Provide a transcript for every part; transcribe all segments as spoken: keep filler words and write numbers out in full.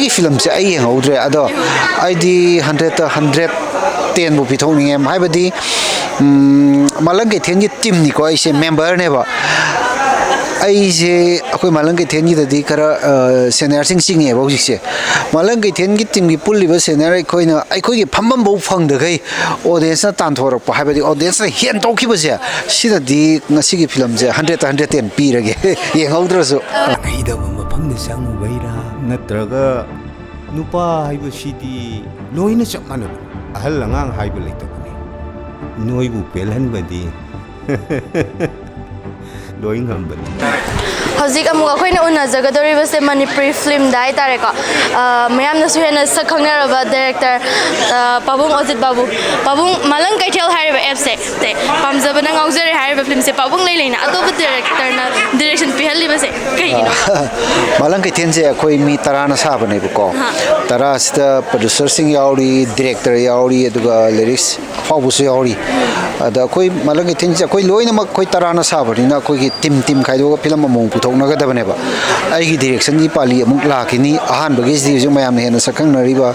ꯐꯤꯂꯝꯁꯦ ꯑꯩ ꯌꯦꯡꯍꯧꯗ꯭ꯔꯦ, ꯑꯗꯣ ꯑꯩꯗꯤ ꯍꯟꯗ꯭ꯔꯦꯠꯇ ꯍꯟꯗ꯭ꯔꯦꯠ ꯇꯦꯟꯕꯨ ꯄꯤꯊꯣꯛꯅꯤꯡꯉꯦ꯫ ꯍꯥꯏꯕꯗꯤ, ꯎꯝ, ꯃꯥꯂꯪ ꯀꯩꯊꯦꯜꯒꯤ ꯇꯤꯝꯅꯤꯀꯣ, ꯑꯩꯁꯦ ꯃꯦꯝꯕꯔꯅꯦꯕ꯫ ꯑꯩꯁꯦ ꯑꯩꯈꯣꯏ ꯃꯥꯂꯪ ꯀꯩꯊꯦꯜꯒꯤꯗꯗꯤ ꯈꯔ, ꯑ, ꯁꯦꯅꯤꯌꯔꯁꯤꯡ ꯆꯤꯡꯉꯦꯕ ꯍꯧꯖꯤꯛꯁꯦ꯫ ꯃꯥꯂꯪ ꯀꯩꯊꯦꯜꯒꯤ ꯇꯤꯝꯒꯤ ꯄꯨꯜꯂꯤꯕ ꯁꯦꯅꯤꯌꯔ ꯑꯩꯈꯣꯏꯅ, ꯑꯩꯈꯣꯏꯒꯤ ꯐꯝꯐꯝꯐꯧ ꯐꯪꯗꯈꯩ ꯑꯣꯗꯤꯌꯦꯟꯁꯅ ꯇꯥꯟꯊꯣꯔꯛꯄ, ꯍꯥꯏꯕꯗꯤ ꯑꯣꯗꯤꯌꯦꯟꯁꯅ ꯍꯦꯟꯗꯣꯛꯈꯤꯕꯁꯦ, ꯁꯤꯅꯗꯤ ꯉꯁꯤꯒꯤ ꯐꯤꯂꯝꯁꯦ ꯍꯟꯗ꯭ꯔꯦꯠꯇ ꯍꯟꯗ꯭ꯔꯦꯠ ꯇꯦꯟ ꯄꯤꯔꯒꯦ꯫ ꯌꯦꯡꯍꯧꯗ꯭ꯔꯁꯨ꯫ ꯍꯩꯇꯕ ꯃꯐꯝꯗ ꯆꯪꯉꯨꯕꯩꯔꯥ, ꯅꯠꯇ꯭ꯔꯒ ꯅꯨꯄꯥ ꯍꯥꯏꯕꯁꯤꯗꯤ ꯂꯣꯏꯅ ꯆꯞ ꯃꯥꯟꯅꯕꯅꯤ, ꯑꯍꯜ ꯑꯉꯥꯡ ꯍꯥꯏꯕ ꯂꯩꯇꯕꯅꯤ, ꯅꯣꯏꯕꯨ ꯄꯦꯜꯍꯟꯕꯗꯤ ꯂꯣꯏ ꯉꯝꯕꯅꯤ꯫ ꯍꯧꯖꯤꯛ ꯑꯃꯨꯛ ꯑꯩꯈꯣꯏꯅ ꯎꯅꯖꯒꯗꯧꯔꯤꯕꯁꯦ ꯃꯅꯤꯄꯨꯔꯤ ꯐꯤꯂꯝꯗ ꯍꯥꯏꯇꯥꯔꯦꯀꯣ, ꯑ, ꯃꯌꯥꯝꯅꯁꯨ ꯍꯦꯟꯅ ꯁꯛ ꯈꯪꯅꯔꯕ ꯗꯥꯏꯔꯦꯛꯇꯔ, ꯑ, ꯄꯥꯕꯨꯡ ꯑꯣꯖꯤꯠ ꯕꯥꯕꯨ꯫ ꯄꯥꯕꯨꯡ, ꯃꯥꯂꯪ ꯀꯩꯊꯦꯜ ꯍꯥꯏꯔꯤꯕ ꯑꯦꯞꯁꯦ ꯁꯦ ꯄꯥꯝꯖꯕꯅ ꯉꯥꯎꯖꯔꯦ ꯍꯥꯏꯔꯤꯕ ꯐꯤꯂꯝꯁꯦ ꯄꯥꯕꯨꯡ ꯂꯩꯂꯩꯅ ꯑꯇꯣꯞꯄ ꯗꯥꯏꯔꯦꯛꯇꯔꯅ ꯗꯥꯏꯔꯦꯛꯁꯟ ꯄꯤꯍꯜꯂꯤꯕꯁꯦ ꯀꯩꯒꯤꯅꯣ? ꯃꯥꯂꯪ ꯀꯩꯊꯦꯜꯁꯦ ꯑꯩꯈꯣꯏ ꯃꯤ ꯇꯔꯥꯅ ꯁꯥꯕꯅꯦꯕꯀꯣ꯫ ꯑꯍꯥ꯫ ꯇꯔꯥꯁꯤꯗ ꯄ꯭ꯔꯣꯗ꯭ꯌꯨꯁꯔꯁꯤꯡ ꯌꯥꯎꯔꯤ, ꯗꯤꯔꯦꯛꯇꯔ ꯌꯥꯎꯔꯤ, ꯑꯗꯨꯒ ꯂꯤꯔꯤꯛꯁ ꯑꯐꯥꯎꯕꯁꯨ ꯌꯥꯎꯔꯤ꯫ ꯑꯗ ꯑꯩꯈꯣꯏ ꯃꯥꯂꯪ ꯀꯩꯊꯦꯜꯁꯦ ꯑꯩꯈꯣꯏ ꯂꯣꯏꯅꯃꯛ ꯑꯩꯈꯣꯏ ꯇꯔꯥꯅ ꯁꯥꯕꯅꯤꯅ ꯑꯩꯈꯣꯏꯒꯤ ꯇꯤꯝ ꯇꯤꯝ ꯈꯥꯏꯗꯣꯛꯑꯒ ꯐꯤꯂꯝ ꯑꯃꯃꯝ ꯄꯨꯊꯣꯛꯅꯒꯗꯕꯅꯦꯕ꯫ ꯑꯩꯒꯤ ꯗꯤꯔꯦꯛꯁꯟꯒꯤ ꯄꯥꯂꯤ ꯑꯃꯨꯛ ꯂꯥꯛꯈꯤꯅꯤ꯫ ꯑꯍꯥꯟꯕꯒꯤꯁꯤꯗꯤ ꯍꯧꯖꯤꯛ ꯃꯌꯥꯝꯅ ꯍꯦꯟꯅ ꯁꯛꯈꯪꯅꯔꯤꯕ,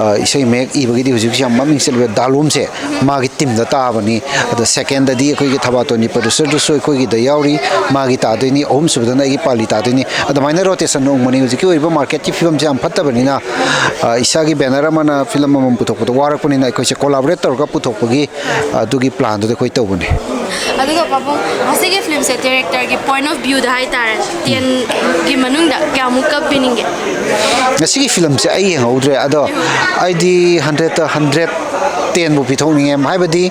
ꯑ, ꯏꯁꯩ ꯃꯌꯦꯛ ꯏꯕꯒꯤꯗꯤ ꯍꯧꯖꯤꯛꯁꯨ ꯌꯥꯝ ꯃꯃꯤꯡ ꯆꯠꯂꯤꯕ ꯗꯥꯂꯣꯝꯁꯦ ꯃꯥꯒꯤ ꯇꯤꯝꯗ ꯇꯥꯕꯅꯤ꯫ ꯑꯗꯣ ꯁꯦꯀꯦꯟꯗꯗꯤ ꯑꯩꯈꯣꯏꯒꯤ ꯊꯕꯥꯇꯣꯟꯒꯤ ꯄ꯭ꯔꯣꯗ꯭ꯌꯨꯁꯔꯗꯨꯁꯨ ꯑꯩꯈꯣꯏꯒꯤꯗ ꯌꯥꯎꯔꯤ, ꯃꯥꯒꯤ ꯇꯥꯗꯣꯏꯅꯤ꯫ ꯑꯍꯨꯝꯁꯨꯕꯗꯅ ꯑꯩꯒꯤ ꯄꯥꯂꯤ ꯇꯥꯗꯣꯏꯅꯤ꯫ ꯑꯗꯨꯃꯥꯏꯅ ꯔꯣꯇꯦꯁꯟ ꯎꯪꯕꯅꯤ꯫ ꯍꯧꯖꯤꯛꯀꯤ ꯑꯣꯏꯔꯤꯕ ꯃꯥꯔꯀꯦꯠꯀꯤ ꯐꯤꯕꯝꯁꯦ ꯌꯥꯝ ꯐꯠꯇꯕꯅꯤꯅ, ꯑ, ꯏꯁꯥꯒꯤ ꯕꯦꯅꯔ ꯑꯃꯅ ꯐꯤꯂꯝ ꯑꯃꯃꯝ ꯄꯨꯊꯣꯛꯄꯗ ꯋꯥꯔꯛꯄꯅꯤꯅ ꯑꯩꯈꯣꯏꯁꯦ ꯀꯣꯂꯥꯕꯣꯔꯦꯠ ꯇꯧꯔꯒ ꯄꯨꯊꯣꯛꯄꯒꯤ, ꯑ, ꯑꯗꯨꯒꯤ ꯄ꯭ꯂꯥꯟꯗꯨꯗ ꯑꯩꯈꯣꯏ ꯇꯧꯕꯅꯤ꯫ ꯑꯗꯨꯒ ꯄꯥꯕꯨꯡ, ꯃꯁꯤꯒꯤ ꯐꯤꯂꯝꯁꯦ ꯗꯥꯏꯔꯦꯛꯇꯔꯒꯤ ꯄꯣꯏꯟ ꯑꯣꯐ ꯚ꯭ꯌꯨꯗ ꯍꯥꯏꯇꯥꯔꯦ, ꯇꯦꯟꯒꯤ ꯃꯅꯨꯡꯗ ꯀꯌꯥꯃꯨꯛꯀ ꯄꯤꯅꯤꯡꯒꯦ? ꯉꯁꯤꯒꯤ ꯐꯤꯂꯝꯁꯦ ꯑꯩ ꯌꯦꯡꯍꯧꯗ꯭ꯔꯦ, ꯑꯗꯣ ꯑꯩꯗꯤ ꯍꯟꯗ꯭ꯔꯦꯠꯇ ꯍꯟꯗ꯭ꯔꯦꯠ ꯇꯦꯟꯕꯨ ꯄꯤꯊꯣꯛꯅꯤꯡꯉꯦ꯫ ꯍꯥꯏꯕꯗꯤ,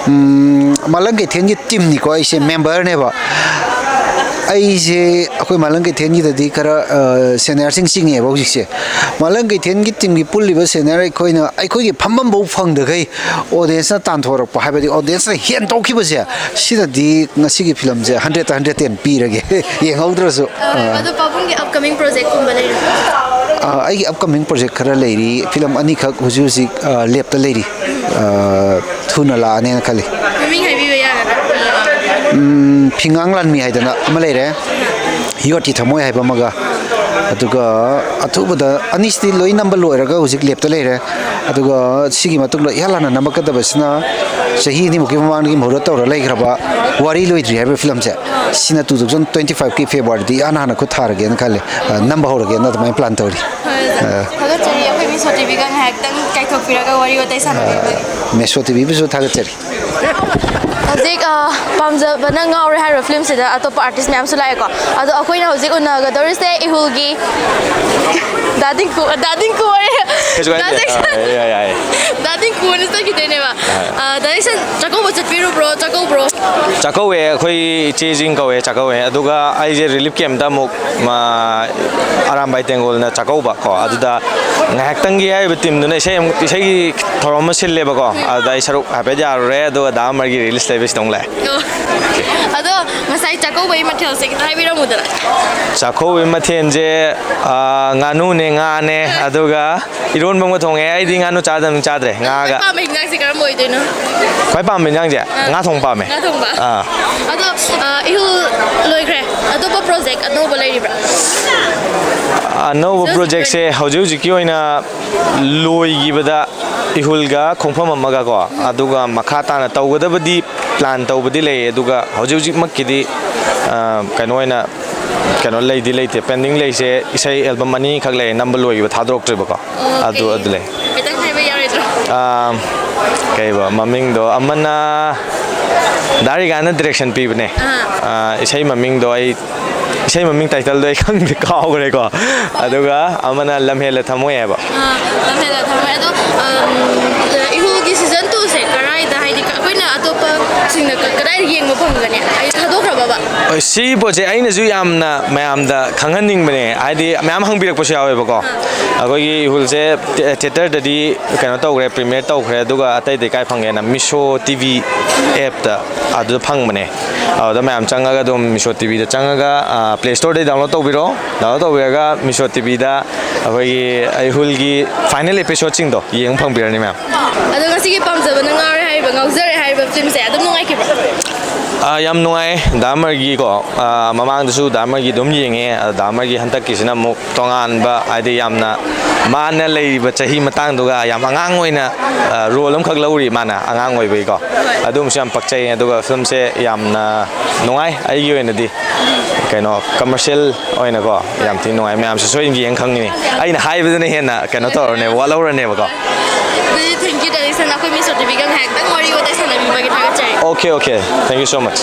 ꯎꯝ, ꯃꯥꯂꯪ ꯀꯩꯊꯦꯜꯒꯤ ꯇꯤꯝꯅꯤꯀꯣ, ꯑꯩꯁꯦ ꯃꯦꯝꯕꯔꯅꯦꯕ꯫ ꯑꯩꯁꯦ ꯑꯩꯈꯣꯏ ꯃꯥꯂꯪ ꯀꯩꯊꯦꯜꯒꯤꯗꯗꯤ ꯈꯔ, ꯑ, ꯁꯦꯅꯤꯌꯔꯁꯤꯡ ꯆꯤꯡꯉꯦꯕ ꯍꯧꯖꯤꯛꯁꯦ꯫ ꯃꯥꯂꯪ ꯀꯩꯊꯦꯜꯒꯤ ꯇꯤꯝꯒꯤ ꯄꯨꯜꯂꯤꯕ ꯁꯦꯅꯤꯌꯔ ꯑꯩꯈꯣꯏꯅ ꯑꯩꯈꯣꯏꯒꯤ ꯐꯝꯐꯝꯐꯧ ꯐꯪꯗꯈꯩ ꯑꯣꯗꯤꯌꯦꯟꯁꯅ ꯇꯥꯟꯊꯣꯔꯛꯄ, ꯍꯥꯏꯕꯗꯤ ꯑꯣꯗꯤꯌꯦꯟꯁꯅ ꯍꯦꯟꯗꯣꯛꯈꯤꯕꯁꯦ, ꯁꯤꯅꯗꯤ ꯉꯁꯤꯒꯤ ꯐꯤꯂꯝꯁꯦ ꯍꯟꯗ꯭ꯔꯦꯠꯇ ꯍꯟꯗ꯭ꯔꯦꯠ ꯇꯦꯟ ꯄꯤꯔꯒꯦ꯫ ꯌꯦꯡꯍꯧꯗ꯭ꯔꯁꯨ꯫ ꯑ, ꯑꯥ꯫ ꯑꯗꯣ ꯄꯥꯕꯨꯡꯒꯤ ꯑꯞꯀꯃꯤꯡ ꯄ꯭ꯔꯣꯖꯦꯛꯀꯨꯝꯕ ꯂꯩꯔꯤꯕ꯭ꯔꯥ? ꯑ, ꯑꯩꯒꯤ ꯑꯞꯀꯃꯤꯡ ꯄ꯭ꯔꯣꯖꯦꯛ ꯈꯔ ꯂꯩꯔꯤ, ꯐꯤꯂꯝ ꯑꯅꯤꯈꯛ ꯍꯧꯖꯤꯛ ꯍꯧꯖꯤꯛ, ꯑ, ꯂꯦꯞꯇ ꯂꯩꯔꯤ꯫ ꯑ, ꯊꯨꯅ ꯂꯥꯛꯑꯅꯦꯅ ꯈꯜꯂꯤ꯫ ꯃꯃꯤꯡ ꯍꯥꯏꯕꯤꯕ ꯌꯥꯒꯗ꯭ꯔꯥ? ꯎꯝ, ꯐꯤꯉꯥꯡ ꯂꯥꯟꯃꯤ ꯍꯥꯏꯗꯅ ꯑꯃ ꯂꯩꯔꯦ, ꯌꯣꯠꯀꯤ ꯊꯃꯣꯏ ꯍꯥꯏꯕ ꯑꯃꯒ, ꯑꯗꯨꯒ ꯑꯊꯨꯕꯗ ꯑꯅꯤꯁꯤꯗꯤ ꯂꯣꯏ ꯅꯝꯕ ꯂꯣꯏꯔꯒ ꯍꯧꯖꯤꯛ ꯂꯦꯞꯇ ꯂꯩꯔꯦ꯫ ꯑꯗꯨꯒ ꯁꯤꯒꯤ ꯃꯇꯨꯡꯗ ꯏꯍꯥꯟ ꯍꯥꯟꯅ ꯅꯝꯃꯛꯀꯗꯕꯁꯤꯅ ꯆꯍꯤ ꯑꯅꯤꯃꯨꯛꯀꯤ ꯃꯃꯥꯡꯗꯒꯤ ꯃꯨꯍꯨꯔꯠ ꯇꯧꯔ ꯂꯩꯈ꯭ꯔꯕ ꯋꯥꯔꯤ ꯂꯣꯏꯗ꯭ꯔꯤ ꯍꯥꯏꯕ ꯐꯤꯂꯝꯁꯦ, ꯁꯤꯅ two thousand twenty fiveꯀꯤ Februaryꯗ ꯏꯍꯥꯟ ꯍꯥꯟꯅ ꯈꯨꯠ ꯊꯥꯔꯒꯦꯅ ꯈꯜꯂꯦ꯫ ꯑ, ꯅꯝꯕ ꯍꯧꯔꯒꯦꯅ ꯑꯗꯨꯃꯥꯏꯅ plan ꯇꯧꯔꯤ꯫ ꯍꯣꯏ, ꯑꯣꯖꯥ꯫ ꯑ꯫ ꯊꯥꯒꯠꯆꯔꯤ꯫ ꯑꯩꯈꯣꯏ ꯃꯤꯁ ꯑꯣ ꯇꯤꯚꯤꯒ ꯉꯥꯏꯍꯥꯛꯇꯪ ꯀꯥꯏꯊꯣꯛꯄꯤꯔꯒ ꯋꯥꯔꯤ ꯋꯥꯇꯥꯏ ꯁꯥꯟꯅꯕꯤꯕꯒꯤ꯫ ꯃꯤꯁ ꯑꯣ ꯇꯤꯚꯤꯕꯨꯁꯨ ꯊꯥꯒꯠꯆꯔꯤ꯫ ꯍꯧꯖꯤꯛ, ꯑ, ꯄꯥꯝꯖꯕꯅ ꯉꯥꯎꯔꯦ ꯍꯥꯏꯔꯤꯕ ꯐꯤꯂꯝꯁꯤꯗ ꯑꯇꯣꯞꯄ artist ꯃꯌꯥꯝꯁꯨ ꯂꯥꯛꯑꯦꯀꯣ꯫ ꯑꯗꯣ ꯑꯩꯈꯣꯏꯅ ꯍꯧꯖꯤꯛ ꯎꯅꯒꯗꯧꯔꯤꯁꯦ ꯏꯍꯨꯜꯒꯤ ꯗꯥ ꯗꯤꯡꯀꯨ, ꯗꯥ ꯗꯤꯡꯀꯨ ꯍꯥꯏꯌꯦ꯫ ꯀꯩꯁꯨ ꯀꯥꯏꯗꯦ꯫ ꯗꯥ ꯖꯦꯛꯁꯟ꯫ ꯑꯥ, ꯌꯥꯏ, ꯌꯥꯏ, ꯌꯥꯏ꯫ ꯗꯥ ꯗꯤꯡꯀꯨ ꯑꯣꯏꯅ ꯆꯠꯈꯤꯗꯣꯏꯅꯦꯕ꯫ ꯑꯥ꯫ ꯑ, ꯗꯥ ꯖꯦꯛꯁꯟ, ꯆꯥꯛꯀꯧꯕ ꯆꯠꯄꯤꯔꯨꯕ꯭ꯔꯣ? ꯆꯥꯛꯀꯧꯕ꯭ꯔꯣ? ꯆꯥꯛꯀꯧꯋꯦ, ꯑꯩꯈꯣꯏ ꯏꯆꯦꯁꯤꯡ ꯀꯧꯋꯦ, ꯆꯥꯛꯀꯧꯋꯦ꯫ ꯑꯗꯨꯒ ꯑꯩꯁꯦ relief campꯇ ꯑꯃꯨꯛ, ꯃ, ꯑꯔꯥꯝꯕꯥꯏ ꯇꯦꯡꯒꯣꯜꯅ ꯆꯥꯛꯀꯧꯕ ꯀꯣ꯫ ꯑꯗꯨꯗ ꯉꯥꯏꯍꯥꯛꯇꯪꯒꯤ ꯍꯥꯏꯔꯤꯕ teamꯗꯨꯅ ꯏꯁꯩ ꯑꯃꯨꯛ, ꯏꯁꯩꯒꯤ ꯊꯧꯔꯝ ꯑꯃ ꯁꯤꯜꯂꯦꯕꯀꯣ꯫ ꯑꯗꯨꯗ ꯑꯩ ꯁꯔꯨꯛ ꯍꯥꯏꯐꯦꯠ ꯌꯥꯔꯨꯔꯦ, ꯑꯗꯨꯒ ꯗꯥ ꯑꯃꯔꯒꯤ release ꯂꯩꯕꯁꯤꯗ ꯑꯃꯨꯛ ꯂꯥꯛꯑꯦ꯫ ꯑꯣ꯫ ꯑꯗꯣ ꯉꯁꯥꯏ ꯆꯥꯛꯀꯧꯕꯒꯤ ꯃꯊꯦꯜꯁꯦ ꯈꯤꯇꯪ ꯍꯥꯏꯕꯤꯔꯝꯃꯨꯗꯅ꯫ ꯆꯥꯛꯀꯧꯕꯒꯤ ꯃꯊꯦꯜꯁꯦ, ꯑ, ꯉꯥꯅꯨꯅꯦ, ꯉꯥꯅꯦ, ꯑꯗꯨꯒ ꯏꯔꯣꯟꯕ ꯑꯃꯒ ꯊꯣꯡꯉꯦ꯫ ꯑꯩꯗꯤ ꯉꯥꯅꯨ ꯆꯥꯗꯕꯅꯤꯅ ꯆꯥꯗ꯭ꯔꯦ꯫ ꯉꯥꯒ꯫ ꯑꯄꯥꯝꯕ ꯍꯤꯟꯖꯥꯡꯁꯦ ꯀꯔꯝꯕ ꯑꯣꯏꯗꯣꯏꯅꯣ? ꯈ꯭ꯋꯥꯏ ꯄꯥꯝꯕ ꯍꯤꯟꯖꯥꯡꯁꯦ ꯑꯥ꯫ ꯉꯥ ꯊꯣꯡꯕ ꯄꯥꯝꯃꯦ꯫ ꯉꯥ ꯊꯣꯡꯕ꯫ ꯑꯥ꯫ ꯑꯗꯣ, ꯑ, ꯏꯍꯨꯜ ꯂꯣꯏꯈ꯭ꯔꯦ꯫ ꯑꯇꯣꯞꯄ project ꯑꯅꯧꯕ ꯂꯩꯔꯤꯕ꯭ꯔꯥ? ꯑꯅꯧꯕ ꯍꯧꯖꯤꯛ ꯍꯧꯖꯤꯛ projectꯁꯦ ꯍꯧꯖꯤꯛ ꯍꯧꯖꯤꯛꯀꯤ ꯑꯣꯏꯅ ꯂꯣꯏꯈꯤꯕꯗ ꯏꯍꯨꯜꯒ ꯈꯣꯡꯐꯝ ꯑꯃꯒ ꯀꯣ, ꯑꯗꯨꯒ ꯃꯈꯥ ꯇꯥꯅ ꯇꯧꯒꯗꯕꯗꯤ plan ꯇꯧꯕꯗꯤ ꯂꯩ, ꯑꯗꯨꯒ ꯍꯧꯖꯤꯛ ꯍꯧꯖꯤꯛꯃꯛꯀꯤꯗꯤ, ꯑ, ꯀꯩꯅꯣ ꯑꯣꯏꯅ, ꯀꯩꯅꯣ ꯂꯩꯗꯤ ꯂꯩꯇꯦ꯫ Pending ꯂꯩꯁꯦ ꯏꯁꯩ album ꯑꯅꯤꯈꯛ ꯂꯩ, ꯅꯝꯕ ꯂꯣꯏꯈꯤꯕ, ꯊꯥꯗꯣꯔꯛꯇ꯭ꯔꯤꯕꯀꯣ꯫ ꯑꯣ, ꯑꯗꯨ, ꯀꯩ? ꯑꯗꯨ ꯂꯩ꯫ ꯈꯤꯇꯪ ꯍꯥꯏꯕ ꯌꯥꯔꯣꯏꯗ꯭ꯔꯣ? ꯑꯥ, ꯀꯩꯕ ꯃꯃꯤꯡꯗꯣ? ꯑꯃꯅ ꯗꯥ ꯔꯤꯒꯥꯅ direction ꯄꯤꯕꯅꯦ꯫ ꯑꯥ꯫ ꯑꯥ, ꯏꯁꯩ ꯃꯃꯤꯡꯗꯣ ꯑꯩ, ꯏꯁꯩ ꯃꯃꯤꯡ titleꯗꯣ ꯑꯩ ꯈꯪꯗꯦ, ꯀꯥꯎꯈ꯭ꯔꯦꯀꯣ꯫ ꯑꯗꯨꯒ ꯑꯃꯅ ꯂꯝꯍꯦꯜꯂ ꯊꯃꯣꯏ ꯍꯥꯏꯕ꯫ ꯑꯥ, ꯂꯝꯍꯦꯜꯂ ꯊꯃꯣꯏ꯫ ꯑꯗꯣ, ꯑꯝ, ꯏꯍꯨꯜꯒꯤ season twoꯁꯦ ꯀꯔꯥꯏꯗ, ꯍꯥꯏꯗꯤ, ꯑꯩꯈꯣꯏꯅ ꯑꯇꯣꯞꯄꯁꯤꯡꯅ ꯀ-, ꯀꯗꯥꯏꯗ ꯌꯦꯡꯕ ꯐꯪꯒꯅꯤ? ꯍꯥꯏꯗꯤ, ꯊꯥꯗꯣꯛꯈ꯭ꯔꯕꯕ? ꯍꯣꯏ, ꯁꯤꯒꯤ ꯄꯣꯠꯁꯦ ꯑꯩꯅꯁꯨ ꯌꯥꯝꯅ ꯃꯌꯥꯝꯗ ꯈꯪꯍꯟꯅꯤꯡꯕꯅꯦ, ꯍꯥꯏꯗꯤ ꯃꯌꯥꯝ ꯍꯪꯕꯤꯔꯛꯄꯁꯨ ꯌꯥꯎꯋꯦꯕꯀꯣ꯫ ꯑꯥ꯫ ꯑꯩꯈꯣꯏꯒꯤ ꯏꯍꯨꯜꯁꯦ ꯊꯦ-, theatreꯗꯗꯤ ꯀꯩꯅꯣ ꯇꯧꯈ꯭ꯔꯦ, premiere ꯇꯧꯈ꯭ꯔꯦ, ꯑꯗꯨꯒ ꯑꯇꯩꯗꯤ ꯀꯥꯏ ꯐꯪꯒꯦꯅ Meesho TV appꯇ ꯑꯗꯨꯗ ꯐꯪꯕꯅꯦ꯫ ꯑꯗꯨꯗ ꯃꯌꯥꯝ ꯆꯪꯉꯒ ꯑꯗꯨꯝ Meesho TVꯗ ꯆꯪꯉꯒ, ꯑ, Play Storeꯗꯒꯤ download ꯇꯧꯕꯤꯔꯣ꯫ Download ꯇꯧꯕꯤꯔꯒ Meesho TVꯗ ꯑꯩꯈꯣꯏꯒꯤ ꯏꯍꯨꯜꯒꯤ final episodeꯁꯤꯡꯗꯣ ꯌꯦꯡꯕ ꯐꯪꯕꯤꯔꯅꯤ ꯃꯌꯥꯝ꯫ ꯑꯗꯣ ꯉꯁꯤꯒꯤ ꯄꯥꯝꯖꯕꯅ ꯉꯥꯎꯔꯦ ꯍꯥꯏꯔꯤꯕ, ꯉꯥꯎꯖꯔꯦ ꯍꯥꯏꯔꯤꯕ filmꯁꯦ ꯑꯗꯨꯝ ꯅꯨꯡꯉꯥꯏꯈꯤꯕ꯭ꯔꯥ? ꯑꯥ, ꯌꯥꯝ ꯅꯨꯡꯉꯥꯏ ꯗꯥ ꯑꯃꯔꯒꯤꯀꯣ꯫ ꯑꯥ, ꯃꯃꯥꯡꯗꯁꯨ ꯗꯥ ꯑꯃꯔꯒꯤ ꯑꯗꯨꯝ ꯌꯦꯡꯉꯦ꯫ ꯑꯗ ꯗꯥ ꯑꯃꯔꯒꯤ ꯍꯟꯗꯛꯀꯤꯁꯤꯅ ꯑꯃꯨꯛ ꯇꯣꯉꯥꯟꯕ, ꯍꯥꯏꯗꯤ ꯌꯥꯝꯅ ꯃꯥꯅ ꯂꯩꯔꯤꯕ ꯆꯍꯤ ꯃꯇꯥꯡꯗꯨꯒ ꯌꯥꯝ ꯑꯉꯥꯡ ꯑꯣꯏꯅ, ꯑꯥ, ꯔꯣꯜ ꯑꯃꯈꯛ ꯂꯧꯔꯤ ꯃꯥꯅ, ꯑꯉꯥꯡ ꯑꯣꯏꯕꯒꯤꯀꯣ꯫ ꯑꯗꯨꯝꯕꯁꯨ ꯌꯥꯝ ꯄꯛꯆꯩ꯫ ꯑꯗꯨꯒ ꯐꯤꯂꯝꯁꯦ ꯌꯥꯝꯅ ꯅꯨꯡꯉꯥꯏ ꯑꯩꯒꯤ ꯑꯣꯏꯅꯗꯤ꯫ ꯀꯩꯅꯣ, ꯀꯃꯔꯁꯤꯌꯦꯜ ꯑꯣꯏꯅꯀꯣ ꯌꯥꯝ ꯊꯤꯅ ꯅꯨꯡꯉꯥꯏ꯫ ꯃꯌꯥꯝꯁꯨ ꯁꯣꯏꯗꯅ ꯌꯦꯡ ꯈꯪꯒꯅꯤ꯫ ꯑꯩꯅ ꯍꯥꯏꯕꯗꯨꯅ ꯍꯦꯟꯅ ꯀꯩꯅꯣ ꯇꯧꯔꯅꯦꯕ, ꯋꯥꯠꯍꯧꯔꯅꯦꯕꯀꯣ꯫ ꯑꯗꯨꯗꯤ thank you, ꯗꯥ ꯖꯦꯛꯁꯟ꯫ ꯑꯩꯈꯣꯏ ꯃꯤꯁ ꯁꯣꯇꯤꯕꯤꯒ ꯉꯥꯏꯍꯥꯛꯇꯪ ꯋꯥꯔꯤ ꯋꯥꯇꯥꯏ ꯁꯥꯟꯅꯕꯤꯕꯒꯤ ꯊꯥꯒꯠꯆꯔꯤ꯫ Okay, okay. Thank you so much.